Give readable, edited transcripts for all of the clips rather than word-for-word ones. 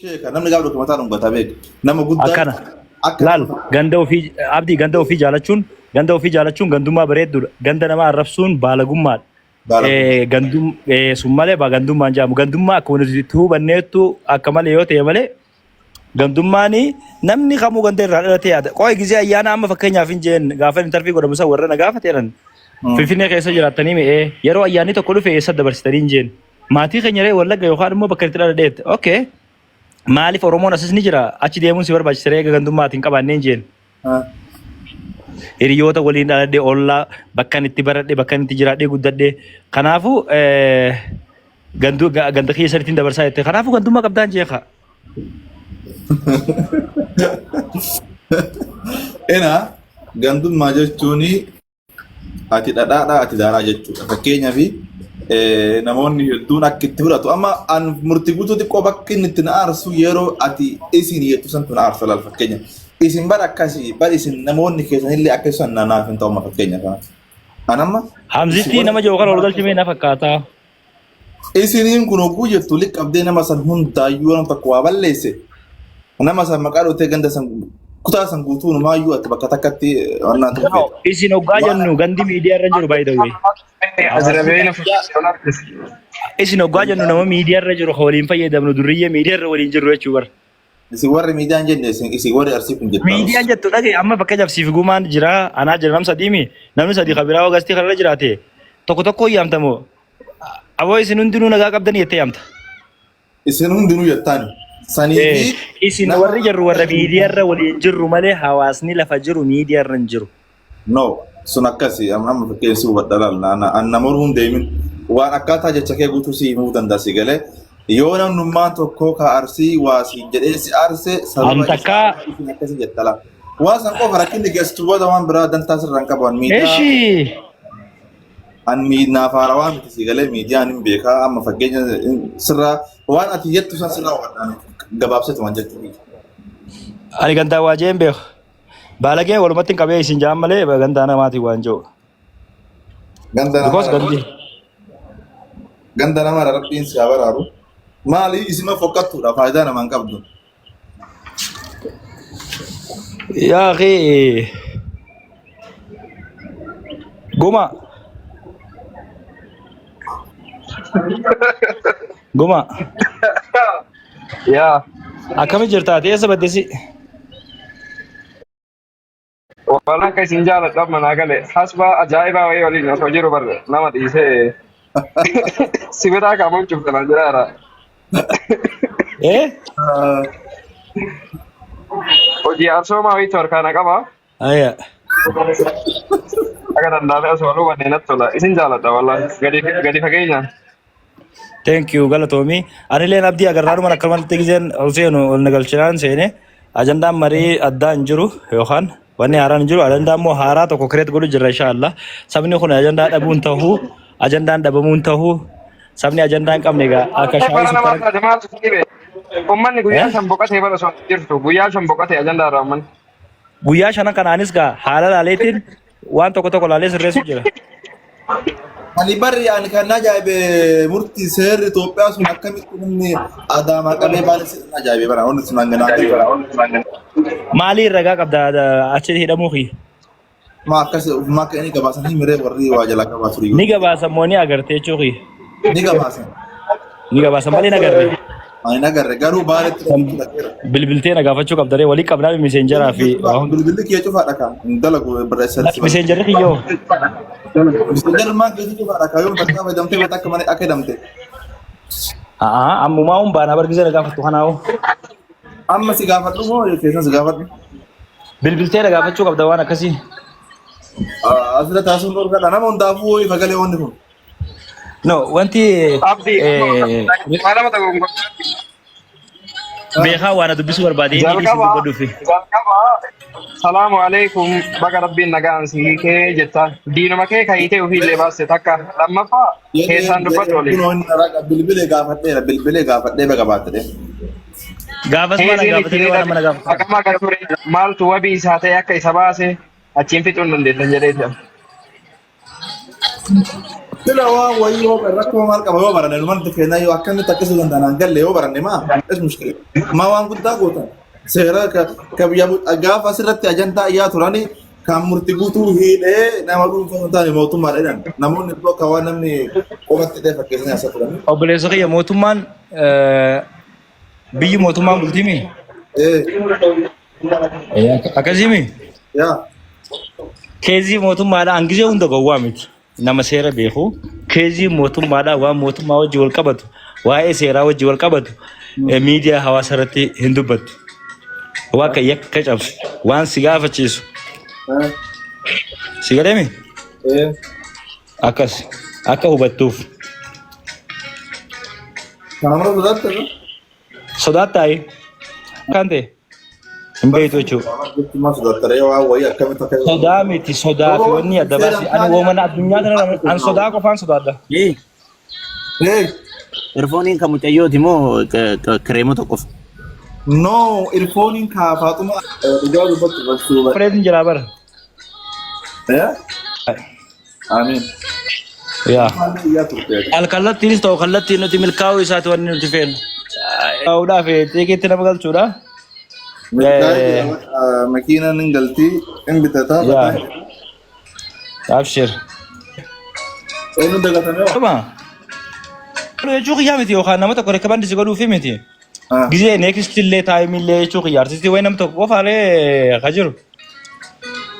Sheeka namni gaafa dhukkubsataa dhungata beek. Nama guddaa Akkana. akka Laal ganda ofii abdii ganda ofii jaalachuun ganda ofii jaalachuun gandummaa bareedduudha. Ganda namaa arrabsuun baalagummaadha. Baalagummaa. Gandum sun malee gandummaan jedhamu. Gandummaa akkuma nuti itti hubanneettu akka malee yoo ta'e malee gandummaan namni kamuu ganda irraa dhalate yaada. Qooyi gizee ayyaana amma fakkeenyaaf hin jeen gaafa intarvii godhamu san warra na gaafateeran. Finfinnee keessa jiraattanii mi'ee yeroo ayyaanni tokko dhufe eessa dabarsitanii hin jeen. Maatii keenya ree Wallagga yookaan immoo bakka itti dhaladheetti. Okay. Maaliif Oromoon asis ni jira achi deemuun si barbaachisa ree eega gandummaa ati hin qabaannee hin jeen. Hiriyoota waliin dhaladhe ollaa bakka inni itti baradhe bakka inni itti jiraadhee guddadhe. Kanaafuu ganda kiyya sanitti hin dabarsaa jette. Kanaafuu gandummaa qabdaan jeeqa. Ena gandummaa jechuun ati dhadhaadha ati daaraa jechuudha. Fakkeenyaaf namoonni hedduun akka itti fudhatu. Amma an murtii guutuu xiqqoo bakki inni itti na aarsu yeroo ati isin jettu santu na aarsa laal fakkeenya. Isin bar akkasii bar isin namoonni keessanillee akka san naaf hin ta'u amma fakkeenyaaf. An amma Hamzittii nama jiru kan ol galchimee na fakkaata. Isiniin kun hogguu jettu liqqabdee nama san hundaayyuu nama tokko waa balleesse nama san maqaa dhootee ganda san kutaa san guutuu numaayyuu ati bakka takkatti wannaan No, tuffeeta. isin hoggaa jennu gandi miidiyaa irra jiru by the way. Azrabeena Isin hoggaa jennu nama miidiyaa irra jiru ka waliin fayyadamnu durriyyee miidiyaa irra waliin jirru jechuu bara. Isin warri miidiyaan jenne isin warri arsii kun jettaa. Miidiyaan jettu dhagaye amma fakkeenyaaf siif gumaan jira anaa jira nam sadiimi namni sadii kan biraa hogastii kanarra jiraate tokko tokko yaamtamoo aboo isin hundinuu nagaa qabdanii jettee yaamta. Isin hundinuu jettaani. Sanii fi Isin nama warri jirru warra miidiyaarra waliin jirru malee hawaasni lafa jiru miidiyaarra hin jiru. No, sun akkasi amma amma fakkeenya si hubadha laal na an nama hin deemin waan akkaataa jecha kee guutuu si himuu danda'a si galee yoo namnummaan tokko ka arsii waa siin jedhee si arse sababa An takkaa isaa isin akkasi jetta laal. Waan san qofa rakkinni geessitu booda waan biraa dantaa sirraa hin qabu an miidiyaa Eshi an naaf haarawaa miti si galee miidiyaan hin beekaa amma fakkeenya sirraa waan ati jettu san sirraa hubadhaan gabaabsetu waan jechuudha. Ani gandaa waa jeen beeku. Baalagee walumatti hin qabee isin jaan malee gandaa namaatiin waan jiru. Ganda Because namaa gandi ganda namaa rabbiin si haa baraaru. Maali isima fokkattuudha faayidaa namaa hin qabdu. Yaa akhi guma guma Yaa. Akkami jirta ati eessa baddesi? Waan akka isin jaaladhu amma naa gale. Hasbaa ajaa'ibaa wayii waliin osoo jiru barre nama dhiisee si biraa kaamuun cuftanaa jiraara. Eh? Hojii arsoomaa wayiitu harkaa na qaba. Aya. Akka danda'ame osoo waluu bannee natti tola. Isin jaaladha wallahi. Gadi gadi fageenyaan. Thank you galatoomi. Anilleen abdii agarraadhuma akkanumatti giseen ol seenu ol na galchinaan seene ajandaan marii addaa hin jiru yookaan wanni haaraan hin jiru ajandaa immoo haaraa tokko kireet godhu jirra insha Allah. Sabni kun ajandaa dhabuun tahuu ajandaan dhabamuun tahuu sabni ajandaa hin qabne egaa akka shaayii Bara namaa sukkaara. taate maaltu si dhibe? Uummanni guyyaa Eh? shan boqotee bara osoo hin jirtu. Guyyaa shan boqotee ajandaa irraa uummanni. Guyyaa shanan kanaanis gaa haala laaleetiin waan tokko tokko laalee sirreessu jira. Ani barri ani kan na ajaa'ibe murtii seerri Itoophiyaa sun akkamitti namni Adaamaa qabee baala si na ajaa'ibe bara wanti sun hanga naa ta'e. Maaliin ragaa qabda achi hidhamuu kiyya? Maa akkas ofumaa akka inni gabaasan himiree warri waa jalaa gabaasu Ni gabaasan moo ni agarte jechuu kiyya? Ni gabaasan. Ni gabaasan malee hin agarre. Ani hin agarre garuu baaletti dhaquu dhaqeera. Bilbiltee na gaafachuu qabda ree walii qabnaa miseenjaraa fi waa hunda. Bilbilli kiyya cufaadha kaa. Hin dalagu barreessan si Miseenjarri kiyyoo. Miseenjarri maa keessa cufaadha kaa yoo takkaa fayyadamtee beekta akka malee akka hidhamte. Haa ammumaa hun baanaa bargisee na gaafattu kanaa'u. Amma si gaafadhu moo keessan si gaafadhu? Bilbiltee na gaafachuu qabda waan akkasii. Asirra taasisuun dhorkadha. Nama hundaafuu ifa galee wanni kun. No, wanti Abdi, waa nama tokko beekaa waan na dubbisuu barbaade inni dhiisin jalqaba dubbadhuufi. jalqaba salaamu alaikum baga rabbiin nagaan si hiikee jetta diinuma kee ka hiitee ofiillee baaste takka lammaffaa keessaan dubbadhu waliin Kunoo inni raqa bilbilee gaafadheera bilbilee gaafadhee baga baatedhe. Gaafas maal na Keesiin gaafatee ittiin waan amma na hidhate gaafata. hagam akka ture maaltu wabii isaa ta'e akka isa baase achiin fixuu hin dandeettan jedheeti. Sila waan wayii yoo rakkoo maal qaba yoo baranne numanti keenya yoo akkamitti akkasuu danda'an an galle yoo baranne maa is mushkila. Maa waan guddaa gootan. Seera ka biyya gaafa asirratti ajandaa iyyaa turani kan murti guutuu hidhee nama dhuunfaa hin taane mootummaadha jedhan. Namoonni iddoo akka waan namni qofatti hidhee fakkeessanii haasaa turani. Obboleessa kiyya mootummaan biyyi mootummaan bultiimi? Ee Akkasiimi? yaa. Keezii mootummaadha hangizee hunda gowwaa miti. Nama seera beeku keezii mootummaadha waan mootummaa wajji wal qabatu waa'ee seeraa wajji wal qabatu miidiyaa hawaasa irratti hin dubbattu. Waan kan yakka cabsu waan si gaafachiisu si galeemi Ee. akkas akka hubattuuf. Kana mara sodaatte? Sodaattaayi kan ta'e hin beektu jechuudha. Jechuun sodaattare waan wayii akkamitti akka Sodaa miti sodaa fi wanni adda baasi. Ani woomana addunyaa tana an sodaa qofaan sodaadha. Ee, Hey, Erfooniin kan mucayyooti moo kireemota qofa? no, irfooniin kaa Faaxuma dhugaa dubbatti barsiisuu. Fireetiin jira bara. Eh? Amiin. Yaa. Maal iyyaa turte? Al kallattiinis ta'u kallattiin nuti milkaa'uu isaati wanni nuti feenu. Milkaa'uudhaaf xiiqiitti nama galchuudha. Milkaa'ee makiinaan hin galtii hin bitataa. Yaa. Abshir. Eenyu dagatamee waa? Dhuma. Jechuu kiyyaa miti yookaan nama tokko rekkabandi si godhuufi miti. Gizee next illee time illee jechuu kiyya artistii wayi nam tokko qofaalee ka jiru.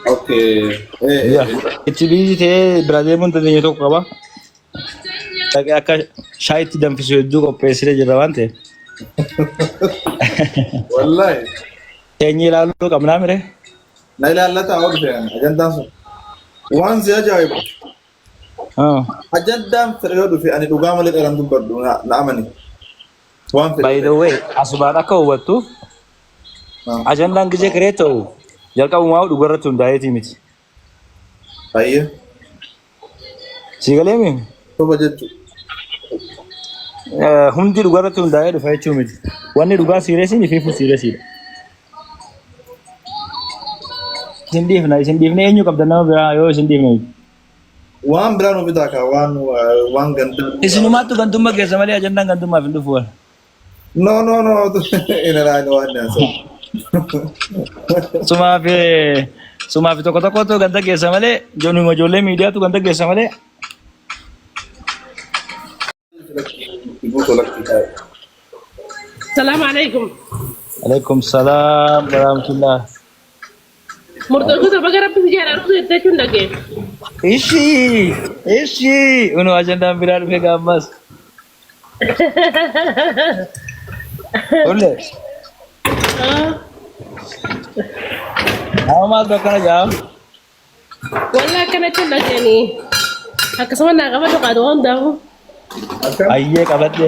Okay. Eh, Itti biyyi ta'ee bira deemuu hin dandeenye tokko qaba. Dhaqee akka shaayitti danfisu hedduu qopheessinee jirra waan ta'eef. Wallahi. Teenyee ilaaluu qabnaa mire. Na ilaallata haa dhufe ajandaan sun. Waan si ajaa'ibu. Ajandaan fedhe yoo dhufe ani dhugaa malee dheeraan dubbadhu na na amani. Waan fedhe. By the way, asumaan akka hubattuuf ajandaan gizee kiree ta'u jalqabumaa dhugarratti hundaa'eetii miti. Baay'ee. Sii galeemi? Soba jechuudha. Hundi dhugarratti hundaa'ee dhufa jechuu miti. Wanni dhugaa siiresiin ifiifuu siiresiidha. Isin dhiifna, isin dhiifne eenyu qabda nama biraa yoo isin dhiifne miti. Waan biraa nu bitaa kaa waan waan gandaa. Isinumaattu gandummaa keessa malee ajandaan gandummaaf hin dhufu. No no no ina raani waan nyaasa. Sumaa fi sumaa fi tokko tokkotu ganda keessa malee ijoollee ijoollee miidiyaatu ganda keessa malee. Salaam alaikum. Alaikum salaam wa rahmatullah. Murtoo gosa baga rabbi si jaalladhu jettee jechuun dhagee. Ishi ishi unu ajandaan biraa dhufe gaammas. Olle nama maaltu akkana jaa? Wallah akkana jechuun dhageeni. Akkasuma naa qabadhu qaadu waan hundaafuu. Ayyee qabadhe.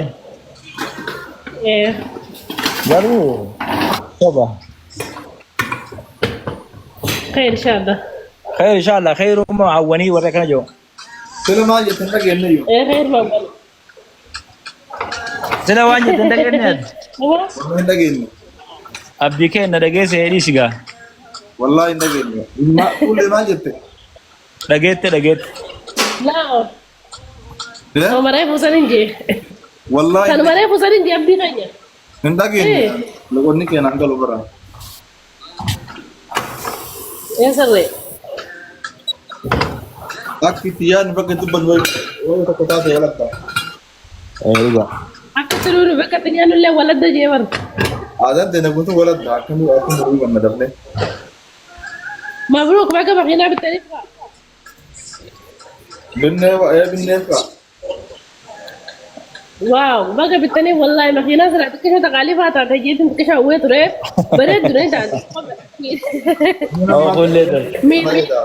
Garuu soba. Khayr inshallah. Khayr inshallah khayruma hawwanii warra akkana jiru. Sila maal jettan dhageenye iyyuu. Khayr maal. Sila waan jettan dhageenye ati. Wallahi hin dhageenye. Abdii keenna dhageesse jedhii sigaa. Wallahi hin dhageenye. Fuullee maal jette? Dhageette dhageette. Laa. Eh? Kanuma reefu san hin jee. Wallahi Kanuma reefu san hin jee abdii keenya. hin dhageenye. Loqonni keenya hin galu bara. Ee sirrii. Akki itti yaadnu bakka itti dubbannu wayii tokko taate waladda. Ee dhugaa. Akka turuun bakka itti nyaannu illee waladda jee bara. Aadaan teenya guutuu waladda akkamii akkuma hubanna dafne. Mabruuk baga makiinaa bittaniif. Binnee ee binnee fa'a. Waaw baga bittanii wallaahi makiinaa sana xiqqisha taqaalifaa taate jeetiin xiqqisha hawwee ture bareeddu ne taate. Awwa fuullee ture. Bareeda.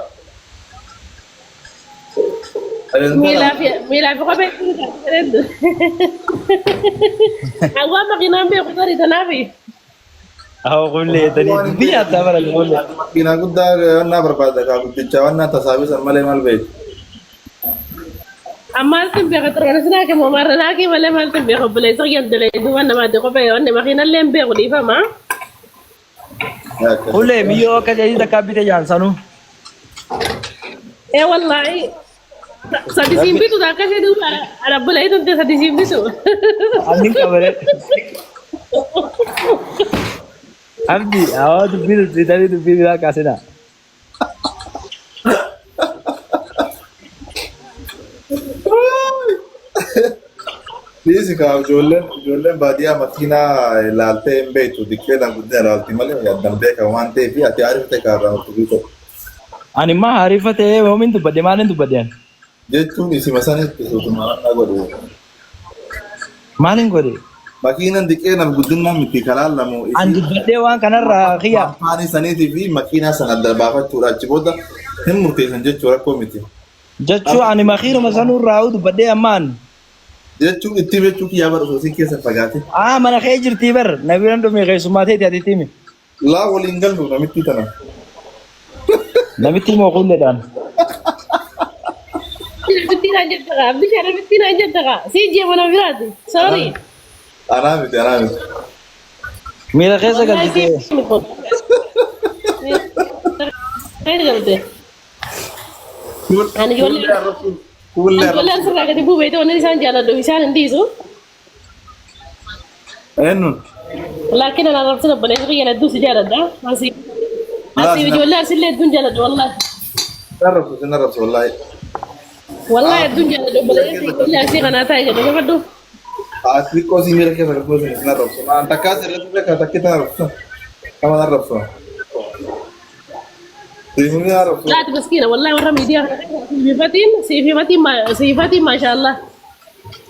Miilaa fi miilaa fi kophee taate bareeddu. Hawwaa makiinaan beeku tarii tanaafi. Awwa fuullee tanii biyya addaa bara fuullee. Makiinaa guddaa wannaa barbaada kaa guddichaa wannaa tasaabisan malee maal beektu. Maaltu beeka xiroonis naa kennu marra naa kee malee maaltu beeka obboleessa kiyya dalee duuba namaatti kophee wanni makiinallee hin beeku dhiifama. Fuullee miyyoo akka jedhii takkaa bite jaansanuu. Ee wallaahi. Sadi siin bitu akkasii duuba arabbolee tunte sadi siin bitu. Annin qabare. Abdi, awwa dubbii dubbii dubbii biraa kaasina. Dhiisi kaa ijoolleen baadiyyaa makiinaa laaltee hin beektu diqqeedhaan guddina laalti malee addan beekan waan ta'eef ati ariifate kaarraa murtii tokko. Ani immoo hariifa ta'ee hoomin dubbadhe maaliin dubbadhe ani? Jechuun isima sanitti suutuma na godhu. Maaliin godhe? Makiinan diqqeenaaf guddinaan miti karaa lamu. An dubbadhee waan kanarraa kiyya. Kaampaanii saniitii fi makiinaa sana adda baafachuudha achi booda hin murteessan jechuu rakkoo miti. Jechuu ani makiinuma sanurraa dubbadhee ammaan. Jechuun itti jechuu kiyyaa bara osoo keessa fagaate. Aa mana kee jirtii bar na biraan dhume keessummaa ta'eeti ati itti himi. Laa waliin gallu namitti tana. Namitti moo qulleedhaan. Namitti naan jette kaa bishaan namitti naan jette kaa si jee mana biraati sorry. Anaa miti anaa miti. Miira keessa galchitee. Keessa galte. Ani ijoollee Kuullee ijoolleen asirraa gadi bu'u beekte wanni isaan jaalladhu isaan hin dhiisu. Eenyuun? Laakiin ana arrabsina obboleessa kiyya hedduu si jaalladha. Asii asii ijoollee arsillee hedduun jaalladhu wallaahi. Narrabsu si narrabsu wallaahi. Wallaahi hedduun jaalladhu obboleessa ijoollee arsii kanaa taa'e jedhu gaafadhu. Ati xiqqoo si miira keessa galchuu si narrabsu. Naan takkaa sirriitti beekaa takki narrabsu. Kama narrabsu. Siifni narrabsu. Laati miskiina wallaahi warra miidiyaa kana siifatiin siifatiin siifatiin maashaallah.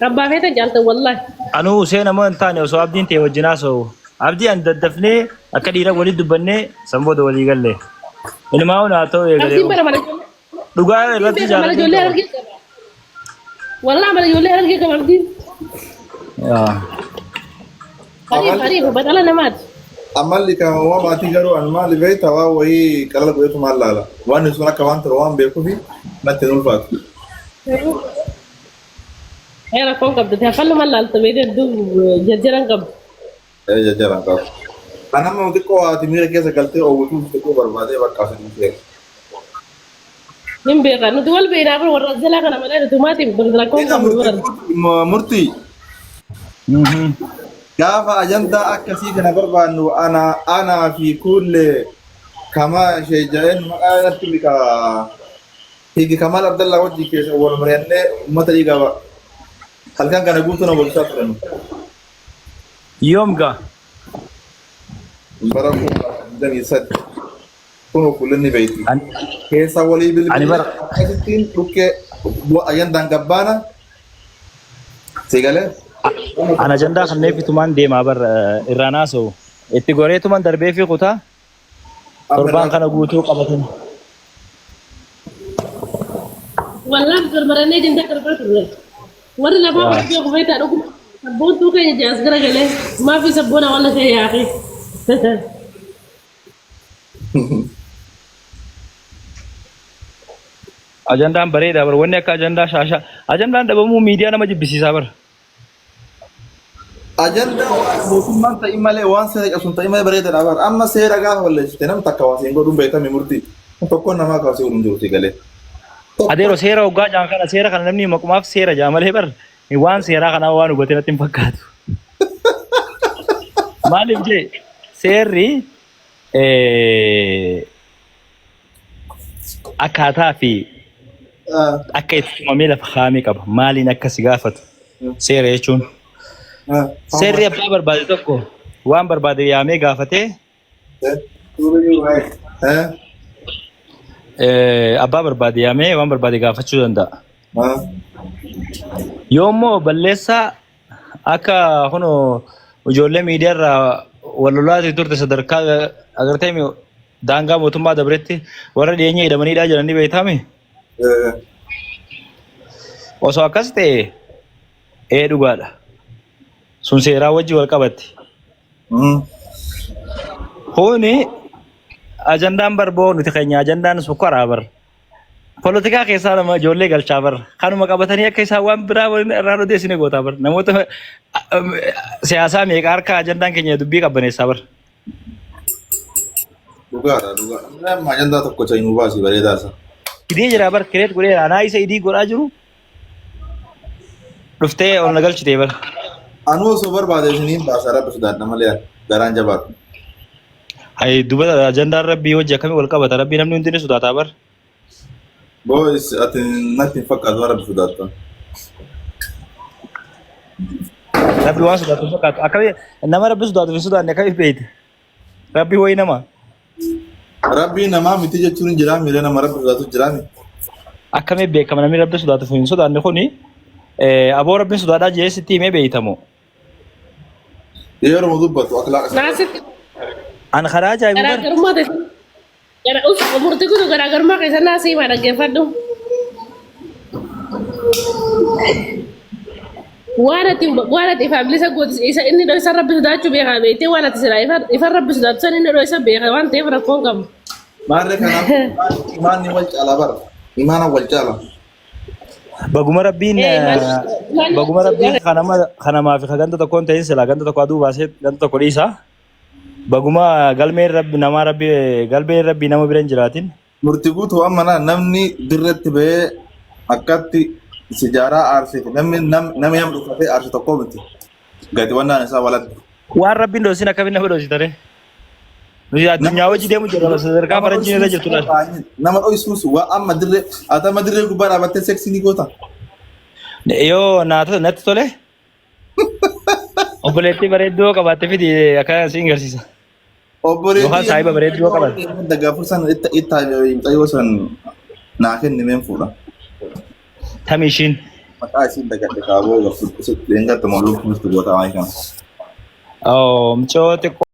Rabbaa feetan jaaltan wallaahi. Anuu Huseen ammoo hin taane osoo abdiin ta'e wajjin haasa'u. Abdii an daddafnee akka dhiira walitti dubbannee san booda walii galle. Ilmaa hun haa ta'u eegalee. Abdiin bara mala ijoollee. Dhugaa Abdiin irratti beeka mala jaallatee ijoollee qaba. harargee qaba. Wallaahi mala ijoollee harargee qaba abdiin. Yaa. Hariif hariif badhala namaati. Amalli kan uumamaatii garuu an maali beektaa waan wayii qalala godhetu maal laala. Waan sun akka waan ture waan beekuufi natti hin ulfaatu. Ee rakkoon qabdu ta'e afaan laalta beekte hedduu jarjaran qabdu. Ee jajjaraan qabu. Kan amma xiqqoo haati miira keessa galtee oowwituuf xiqqoo barbaadee bakka asii dhufee. Hin beekan nuti wal beeknaa fi warra jalaa kana malee nuti maatiin rakkoon qabdu baran. Murtii gaafa ajandaa akkasii kana barbaannu ana anaa fi kuullee kamaa ishee jedheen maqaa natti bika hiiki Kamaal Abdallaa wajjin keessa wal mari'annee uummata dhiigaa halkan kana guutuu na bolsaa turan. Yoom gaa? Bara 2023 kun qulqullinni beekti. Keessa walii Ani bilbilee bara akkasittiin dhukkee ajandaan gabbaana si galee. An ajandaa kanneen fitumaan deemaa bar irraan haasa'u. Itti goreetuman darbee fi kutaa torbaan kana guutuu qabatan. Wallaahi garmarannee ajandaa darbaa turre. Warri lafaa Yaa. barjoo kufee ta'a dhuguma. Sabboontuu keenya jaas garagalee maafi sabboona walla ishee yaaqee. Ajandaan bareedaa bar wanni akka ajandaa shaashaa. Ajandaan dhabamuu miidiyaa nama jibbisiisaa bar. Ajandaa waan mootummaan ta'in malee waan seera cabsuun ta'in malee bareedaadha bara. Amma seera gaafa balleessite nam takka waa siin godhuun beekame murtii. Tokkoon namaa kaasee godhuun jiru si galee. Adeero seera hoggaa jaan kana seera kana namni maqumaaf seera jaa malee bar waan seeraa kanaa waan hubate natti hin fakkaatu. Maaliif jee seerri akkaataa fi akka itti tumamee lafa kaa'amee qaba. Maaliin akka si gaafatu seera jechuun. Seerri abbaa barbaade tokko waan barbaade yaamee gaafatee abbaa barbaade yaamee waan barbaade gaafachuu danda'a. Yoo immoo balleessaa akka kunoo ijoollee miidiyaa irraa wal lolaatii turte sadarkaa agartee daangaa mootummaa dabretti warra dhiyeenya hidhamaniidhaa jedhanii beektaami. Osoo akkas ta'e ee dhugaadha. Sun seeraa wajji wal qabatti. Kuni ajandaan barboo nuti keenya ajandaan sukkaraa bar. Polotikaa keessaa nama ijoollee galchaa bar. Kanuma qabatanii akka isaan waan biraa waliin irraan odeessine gootaa bar. Namoota siyaasaa meeqa harka ajandaan keenya dubbii qabbaneessaa bar. Dhugaadha dhugaadha. Amma ajandaa tokko ta'e nu baasi bareedaa isa. Fidee jira bar kireet godhee anaa isa idii godhaa jiru dhuftee ol na galchitee bar. Anuu osoo barbaade isiniin baasa rabbi sodaadha malee garaan jabaadha. Hayi duba ajandaan rabbii hojii akkamii wal qabata rabbii namni hundi ni sodaataa bar. Boys ati natti hin fakkaatu waan rabbi sodaatta. Rabbi waan sodaatu hin fakkaatu. Akkamii nama rabbi sodaatu hin sodaanne akkamii beekte? Rabbi wayi nama. Rabbii namaa miti jechuun hin jiraa miira nama rabbi sodaatu jiraa miti. Akkamii beekama namni rabbi sodaatu hin sodaanne kuni aboo rabbiin sodaadhaa jee sitti himee beeytamoo. Yeroo dubbatu akhlaaqa isaa. Naasitti An karaa ajaa'ibu bar. garaagarummaa ta'e gara us murtii kun garaagarummaa keessa naasii himaa dhaggeeffadhu. Waan ati waan ati ifaan bilisa goote isa inni dhoysa rabbi sodaachuu beekaa beektee waan ati silaa ifa ifa rabbi sodaatu san inni dhoysa beeka waan ta'eef rakkoo hin qabu. Maarree kanaaf imaanni wal caala bara. Imaana wal caala. Baguma rabbiin Ee imaan baguma rabbiin kanama kanamaa fi ganda tokkoon ta'in silaa ganda tokko aduu baasee ganda tokko dhiisa. Baguma galmeen rabbi namaa rabbi galmeen rabbi nama bira hin jiraatin. Murti guutuu amma na namni dirratti bahee akkatti sijaaraa aarsee fi namni namni nama dhukkatee aarse tokko miti. Gadi wannaan isaa waladda. Waan rabbiin dhoosiin akkamiin nama dhoosita ree? Nuti addunyaa hojii deemu jirra sadarkaa faranjiin irra jirtu laata. Nama dhoysuus waa amma dirree ati amma dirree gubbaa dhaabattee seksii ni goota. Yoo naa natti tole obboleettii bareedduu qabaatte fidi akka siin garsiisa. Obboleettii Yookaan saahiba bareedduu yoo qabaate. Dagaafur san itti itti mucayyoo san naa kenni meen fuudha. Tami ishiin. Maqaa isiin dagadhe kaaboo leengatta moo lukkuutti goota waayee kana. Oh, mucoo xiqqoo.